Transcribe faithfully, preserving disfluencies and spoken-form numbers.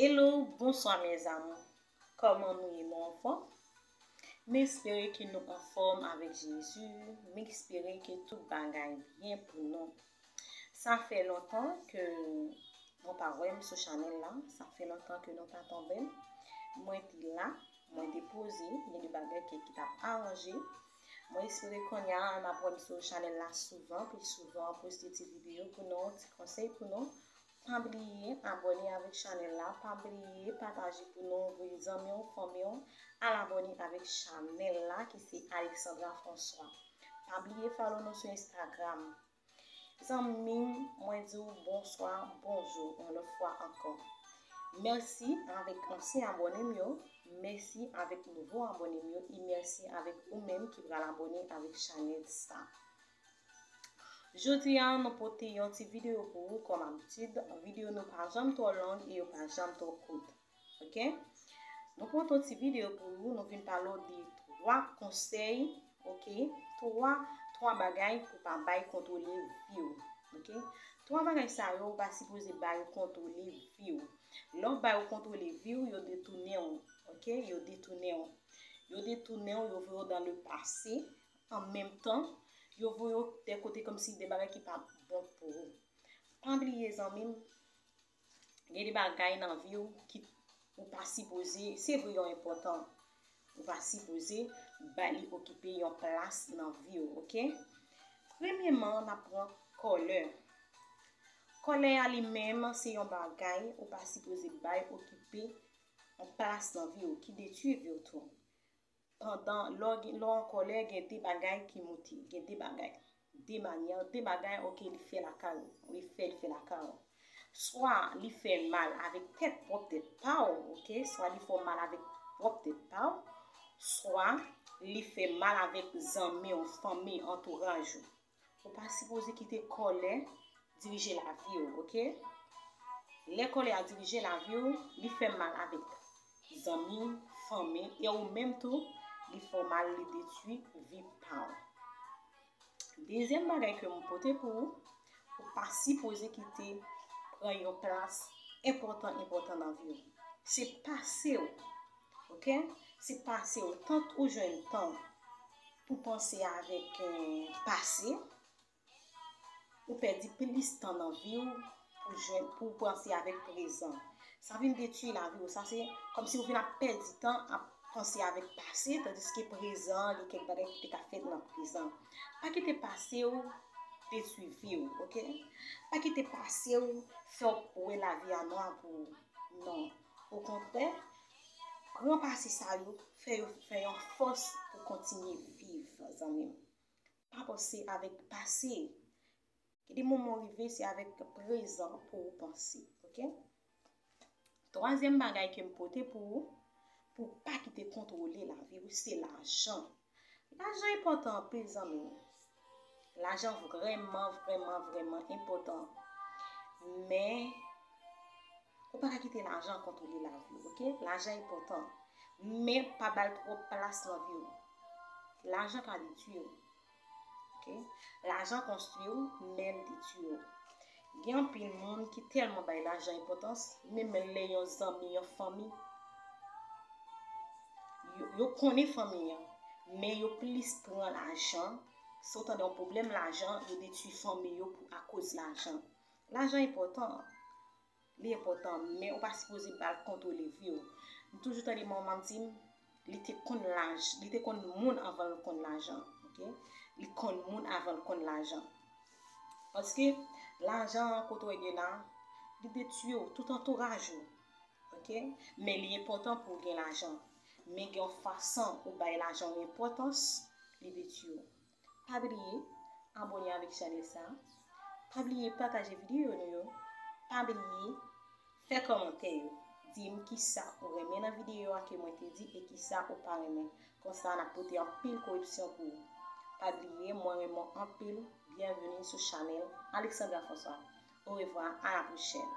Hello, bonsoir mes amours. Kòman nou ye, nou anfòm? M espere ke nou anfòm avèk Jezi. M espere ke tout bagay byen pou nou. Sa fè lontan ke nou pa wè m sou chanèl la. Sa fè lontan ke nou pa tonbe m. Mwen te la, mwen te poze, gen de bagay ke, ki t ap aranje. Mwen espere kounye a n ap wè m sou chanèl la souvan, pi souvan, poste ti videyo pou nou, ti konsèy pou nou. Pa bliye abòne avèk chanèl la, pa bliye pataje pou nou, voye zanmi w, fanmi w, al abòne avèk chanèl la ki se Alexandra François. Pa bliye follow nou sou Instagram. Zanmi m, mwen di w bonswa, bonjou, yon lòt fwa ankò. Mèsi avèk ansyen abòne m yo, mèsi avèk nouvo abòne m yo, e mèsi avèk ou menm ki pral abòne avèk chanèl sa. Jodi a, nou pote yon ti videyo pou ou, kòm abitid. Videyo nou pa janm twò long e yo pa janm twò kout. Oke? Nou pote yon ti videyo pou ou, nou vin pale w de twa konsèy, oke? Twa, twa bagay pou pa bay kontwole vi w, oke? Twa bagay sa yo, ou pa sipoze ba yo kontwole vi w. Lè w ba yo kontwole vi w, yo detounen w, oke? Yo detounen w. Yo detounen w, yo voye w dans le passé. An menm tan, yo voye w de kote kòmsi de bagay ki pa bon pou ou. Pa bliye, zanmi m, gen de bagay nan vi w ki ou pa sipoze, se vre yo enpòtan, ou pa sipoze ba li okipe yon plas nan vi w, oke? Premyeman, n ap pran kòlè. Kòlè a li menm, se yon bagay ou pa sipoze bay okipe yon plas nan vi w, ki detwi vi w tou. Pandan, lè w gen, lè w an kòlè, gen de bagay ki moute, gen de bagay, de manyè, de bagay, oke, li fè lakay ou, li fè, li fè lakay ou. Swa li fè mal avèk tèt, pwòp tèt pa w, oke, swa li fè w mal avèk pwòp tèt pa w, swa li fè mal avèk zanmi w, fanmi, antouraj ou. Ou pa sipoze kite kòlè dirije lavi w, oke? Lè kòlè a dirije lavi w, li fè mal avèk zanmi, fanmi, e ou menm tou, li fè w mal, li detwi vi pa w. Dezyèm bagay ke m pote pou ou, ou pa sipoze kite pran yon plas enpòtan, enpòtan nan vi w. Se pase w, oke? Se pase w. Tan ou jwenn tan pou panse avèk, eh, pase, ou pèdi plis tan nan vi w pou jwenn, pou w panse avèk prezan. Sa vin detwi lavi w. Sa se kòmsi ou vin ap pèdi tan ap panse avèk pase, tandiske prezan, gen kèk bagay ki te ka fèt nan prezan. Pa kite pase w detwi vi w, oke? Pa kite pase w fè w wè lavi a nwa pou ou. Non. Okontrè, pran pase sa yo, fè yo, fè yon fòs pou kontinye viv, zanmi m. Pa panse avèk pase. Gen de moman w rive, se avèk prezan pou ou panse, oke? Twazyèm bagay ke m pote pou ou, pou w pa kite kontwole lavi w, se lajan. Lajan enpòtan anpil, zanmi m. Lajan vrèman, vrèman, vrèman enpòtan. Men, ou pa ka kite lajan kontwole lavi w, oke? Lajan enpòtan. Men, pa ba l twòp plas nan vi w. Lajan ka detwi w. Oke? Lajan konstwi w, men l detwi w. Gen anpil moun ki tèlman bay lajan enpòtans, menm lè yon zanmi, yon fanmi, yo, yo konnen fanmi an, men yo plis pran lajan. Si w tande yon pwoblèm lajan, yo detwi fanmi yo pou, akoz lajan. Lajan enpòtan. Li enpòtan, men ou pa sipoze ba l kontwole vi w. M toujou tande manman m di m, li te konn laj-, li te konn moun anvan l konn lajan, oke? Li konn moun anvan l konn lajan. Paske lajan an, kote w ye la, li detwi w, tout antouraj ou, oke? Men li enpòtan pou w gen lajan. Men gen yon fason ou bay lajan w enpòtans, li detwi w. Pa bliye abòne avèk chanèl sa. Pa bliye pataje videyo nou yo. Pa bliye fè kòmantè yo. Di m kisa ou renmen nan videyo a ke mwen te di e kisa ou pa renmen. Konsa, n ap pote anpil koreksyon pou ou. Pa bliye, mwen renmen w anpil. Byenveni sou chanèl Alexandra François. Orevwa, a la pwochèn.